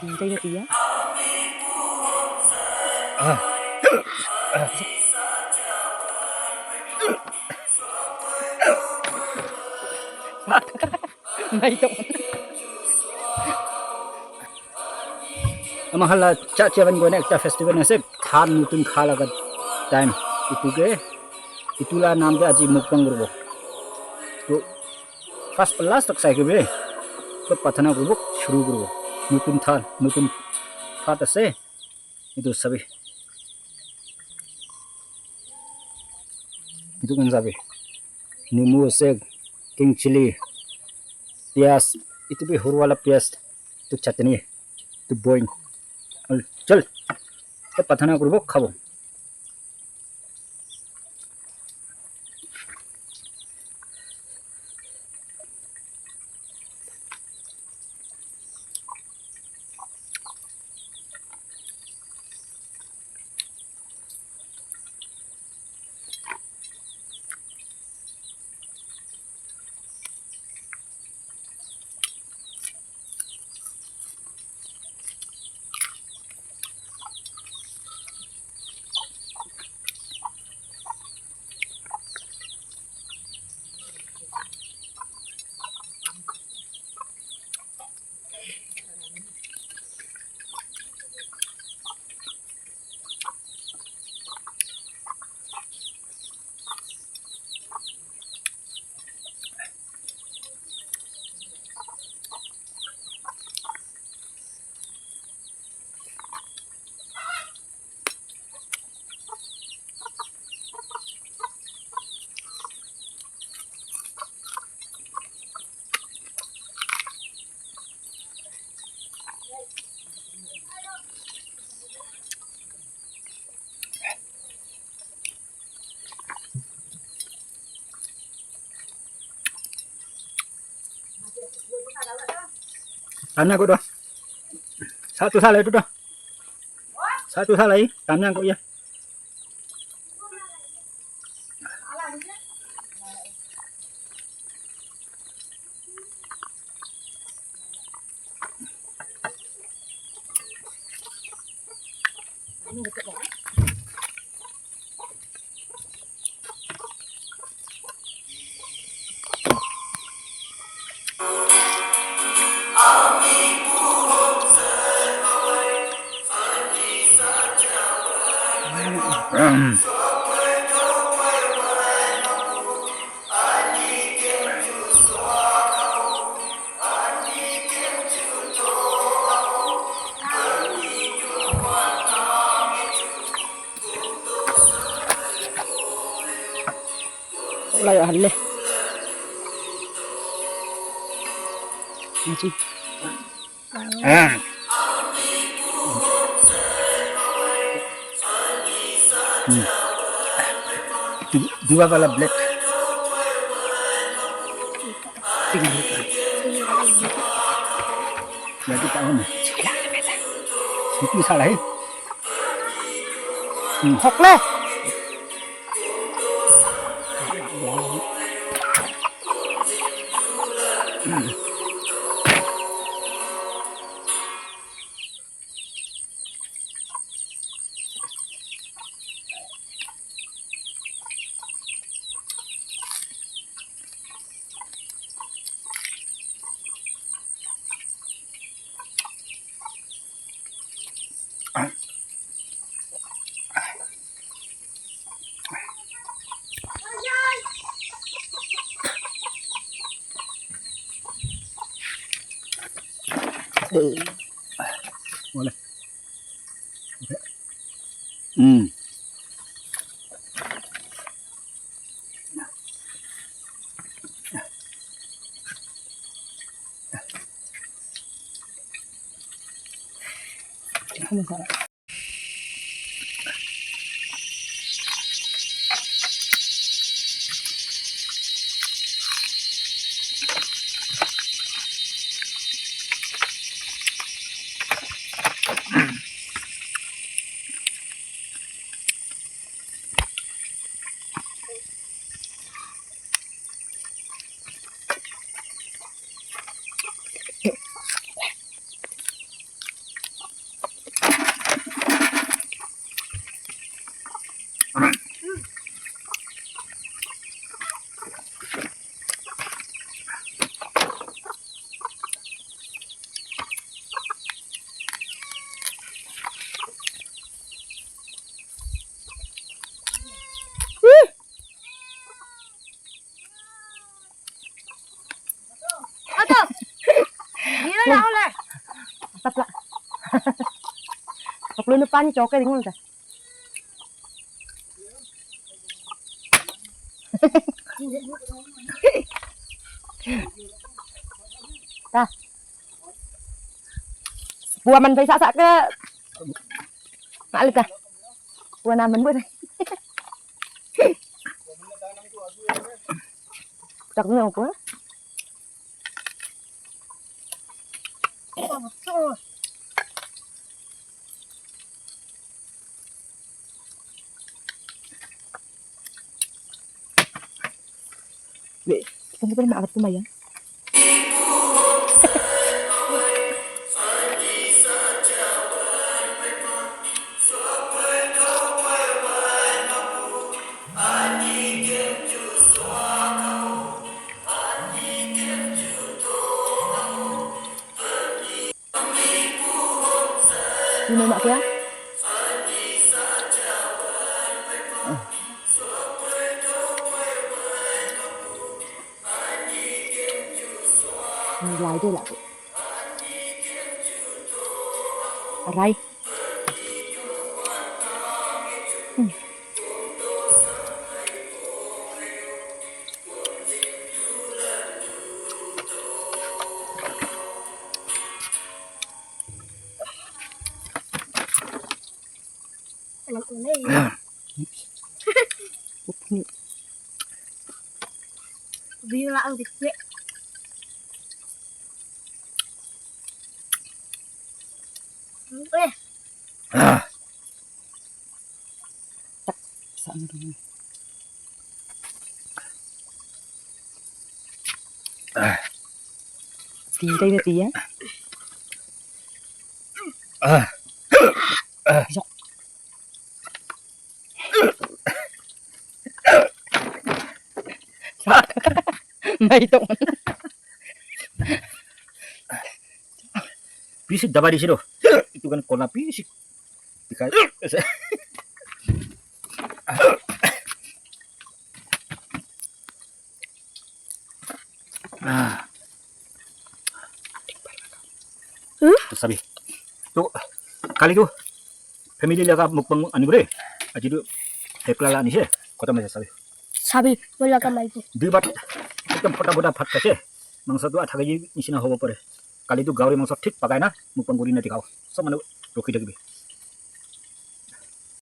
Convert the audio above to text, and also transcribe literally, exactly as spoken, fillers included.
Dai dai ya. Nai to. Ama hala cha cha ban gona ekta festival ase, than nutun kha laga time. Itu ke, itu la naam de aji mukbang kuribo. To first pa last tak sai kebe. To prarthana kuribo, shuru kuribo. Nutun than, nutun than ase. Itu sabi. Itu kan sabi. Nimu ase, king chili, pias, itu bi horu wala pias, itu chutney, itu boil. Chal, to prarthana kuribo, khabo. Tanya ko do. Satu sala itu do. Satu sala i, tanya ko ya. Lai halle. Aji. Ah. Hmm. Du-, dua wala black. Lagi tahu ni. Itu salah, eh. Hmm. Hokle. Boleh. Hmm. Pani choke ding ta. Ta. Bua man bai sa sa ke. Ngali ta. Bua na man bua. Tak ni apa? Wait, kita ni pernah makan tu maya. Sino na kaya? Ni lai de la. Arai. Bilang ang dikit. Eh. Saan dulu. Tingkai na tiya. Mai tong. Bisi daba dise toh. Itu kan kola bisi dikhai ase. Ah. Hmm? To sabi. To kali tu family laga mukbang ani bole. Aji tu hekla la ani se. Kota mai sabi. Sabi, moi laga mai tu. Dui baat ekdom phota phota bhat khaise. Mangso tu adha K G nishina hobo pare. Kali tu gahori mangso thik pakai na mukbang kuri na dikhao. Sob manu rukhi thakibi.